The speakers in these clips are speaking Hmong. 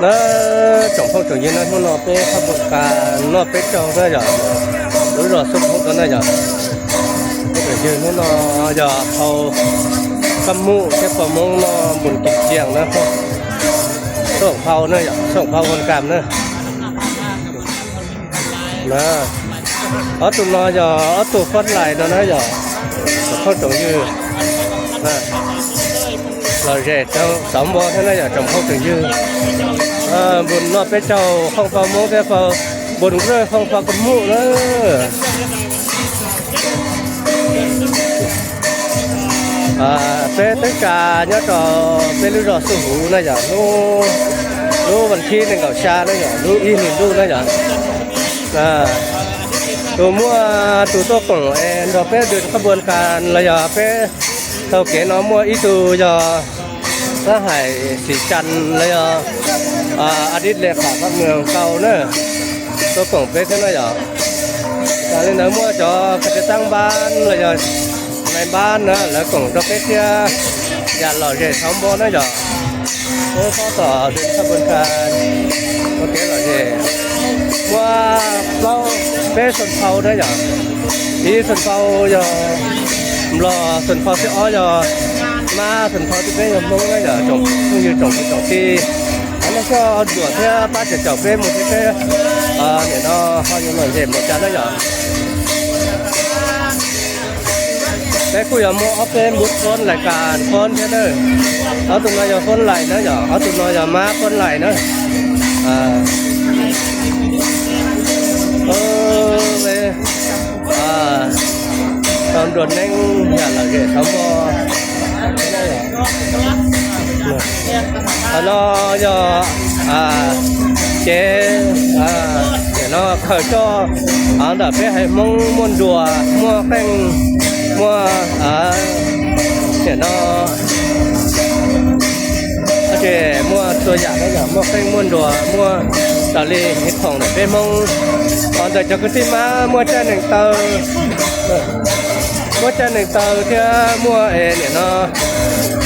Na, tsoom phooj tsoom ywg na, hnub no peb qhab npua kas noj peb caug na yom, lub zos Xub Phooj no na yom. Phooj tsoom ywg, hnub no yog phau kab hmuj thiab phau Hmoob noj npun kim ciam na, xoo phau na yom, xoo phau vuon kam na. Na, ob tug no yog ob tug fab lais no na yom, tsoom phooj tsoom ywg. Lom zem xauv npo thiab na yom, tsoom phooj tsoom ywg. Npun noj peb caug, xoo phau Hmoob thiab phau, npun nqluj, xoo phau kab hmuj na. Peb teeb tsa nyob rau peb lub zos Xub Huv na yom, lub vas thib nees nkaum xya na yom, lub ib hlis ntuj na yom. Tus muaj tus tuaj koom es nrog peb dwm qhab npua kas los yog peb taug kev no muaj ib tug yog Xab Hais Xim Cas los yog A Dib Le Kham Fab Mws Nkaus na, tuaj koom peb thiab na yom. Tas li ntawd muaj cov kav tis tab npab los yog nais npab na, lawv koom rau peb thiab, yam lom zem xauv npo na yom. Peb tab tom dwm qhab npua kas ua kev lom zem. Muaj plaub peb xoo phau na yom, ib xoo phau yog Nplog, xoo phau thib ob yog Mab, xoo phau thib peb yog Hmoob na yom, tsoom phooj ywg tsoom kwv tsoom tij. Noj xyuas ntsuam thiab pab caum caum peb mus thiab peb nim no ho yuav lom zem npaum cas na yom. Peb kuj yog muaj ob peb npub foob lais kas foob thiab na. Ob tug no yog foob lais na yom, ob tug no yog Mab foob lais na. Tau nruas neeb yam lom zem xauv npo. Qhov no yog kev, nim no khaws coj ntawm peb haiv Hmoob muaj nruas muaj qeej, muaj nim no ces muaj txhua yam na yom, muaj qeej muaj nruas, muaj raws li ib thoom ntawm peb Hmoob. Ho ntawm cov kwv tij Mab muaj caij nees taw, muaj caij nees taw thiab muaj es nim no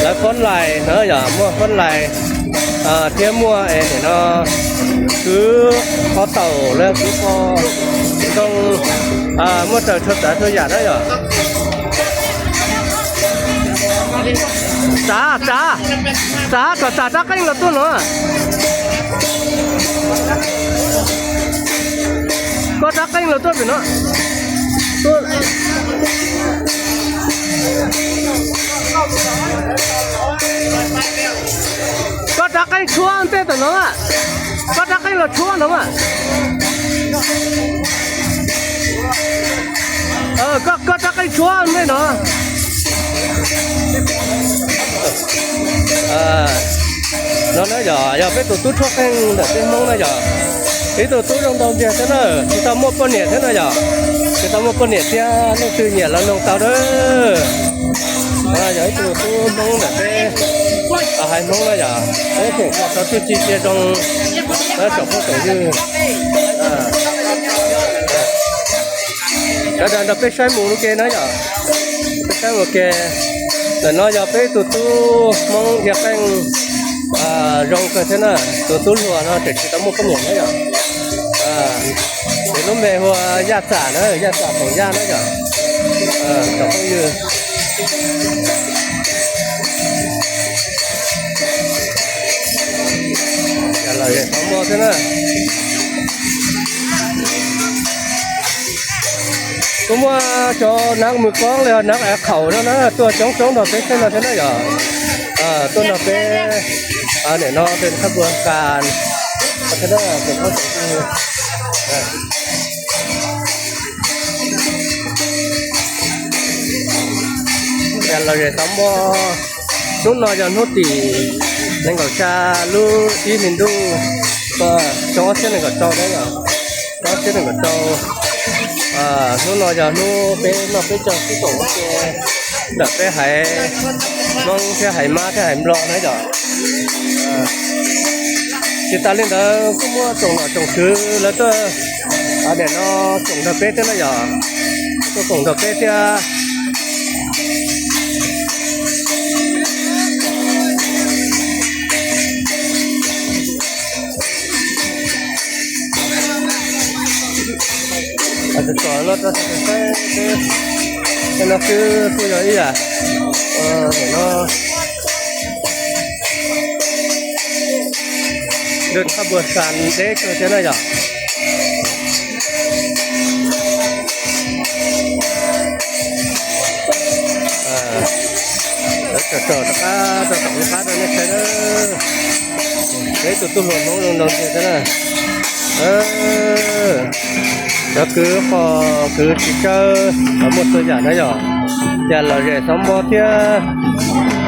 lawv foob lais na yom, muaj foob lais thiab muaj es nim no kwv qhov taum lawv kwv qhov ntoo, muaj raws txhua tsav txhua yam na yom. Tsav, tsav, tsav, kom tsav rab qeej los tuaj no. Koj rab qeej los tuaj pem no. Koj rab qeej tshuab ntej tom no. Koj rab qeej los tshuab no mas. Koj rab qeej tshuab ntej no. No na yog, yog peb tus tub tshuab qeej ntawm peb Hmoob na yog, ib tug tub zoo nraug ntiag thiab na, tsis tau muaj poj niam thiab na yog, tsis tau muaj poj niam thiab, leej twg nyiam los noog tau na. Yog ib tug tub Hmoob ntawm peb haiv Hmoob na yog, peb tseem tau txuj ci cia zoo na tsoom phooj tsoom ywg. Sawv daws nrog peb saib mus ua ke na yom, peb saib ua ke. Ntawm no yog peb tus tub Hmoob dhia qeej zoo kawg thiab na, tus tub hluas no tseem tsis tau muaj poj niam na yom. Nws lub npe hu ua Yaj Tsam na, Yaj Tsam Toom Yaj na yom. Tsoom phooj ywg, yam lom zem xauv npo thiab na. Kuj muaj cov nav mws koob los yog nav av khaum no na tuaj coob coob nrog peb saib no thiab na yom. Tuaj nrog peb nim no dwm qhab npua kas thiab na. Yam lom zem xauv npo, hnub no yog hnub tim nees nkaum xya lub ib hlis ntuj, xyoo ob txhiab nees nkaum rau na yom, xyoo ob txhiab nees nkaum rau. Hnub no yog hnub peb noj peb caug sib koom ua ke ntawm peb haiv Hmoob thiab haiv Mab thiab haiv Nplog na yom. Tsis tas li ntawd kuj muaj tsoom nom tsoom tswv lawv tuaj nim no koom nrog peb thiab na yom, tuaj koom nrog peb thiab. Tus tom no rau saib, no xwb kuj yog ib yam. No dej thaj puas sa deb kawg thiab na yom. Lawv tsom tsom rov qab rau tom lub qab rau nej saib na. Peb tus tub hluas Hmoob zoo nraug tiag thiab na. Cov kwv qos kwv tsis tsawg los muaj txhua yam na yom. Yam lom zem xov npo thiab,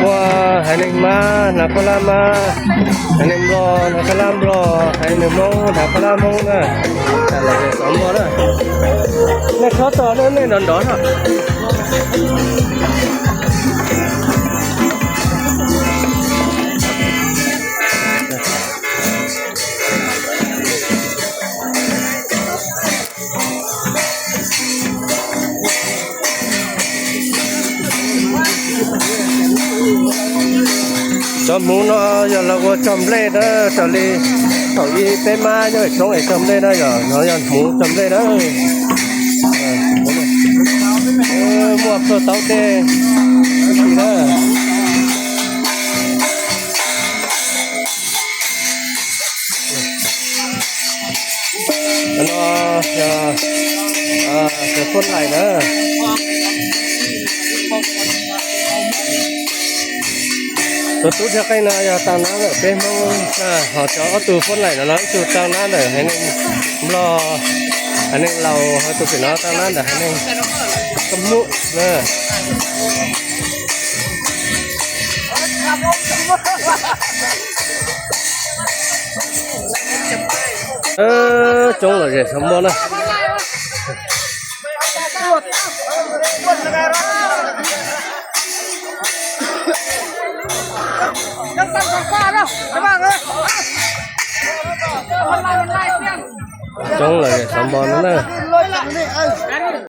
muaj haiv neeg Mab hnav khaub hlab Mab, haiv neeg Nplog hnav khaub hlab Nplog, haiv neeg Hmoob hnav khaub hlab Hmoob na. Yam lom zem xov npo na. Nej txhob tos, nej nrov nrov na. Cov hmuv no yog lawv ua tsog nplej na, raws li thaum ub peb mab nyob pem roob es tsog nplej na, yog no yog hmuv tsog nplej na. Muaj plhuaj taub dej ib txhis na. No yog cov phuaj laim na. Tus tub thiab qeej no yog tau nab lawm peb Hmoob na, ho cov ob tug phuaj laim no no ib tug tau nab ntawm haiv neeg Nplog, haiv neeg Laus, ho tus pem no tau nab ntawm haiv neeg Kab Hmoob na. Coob lom zem xov npo na. Coob lom zem xov npo no na.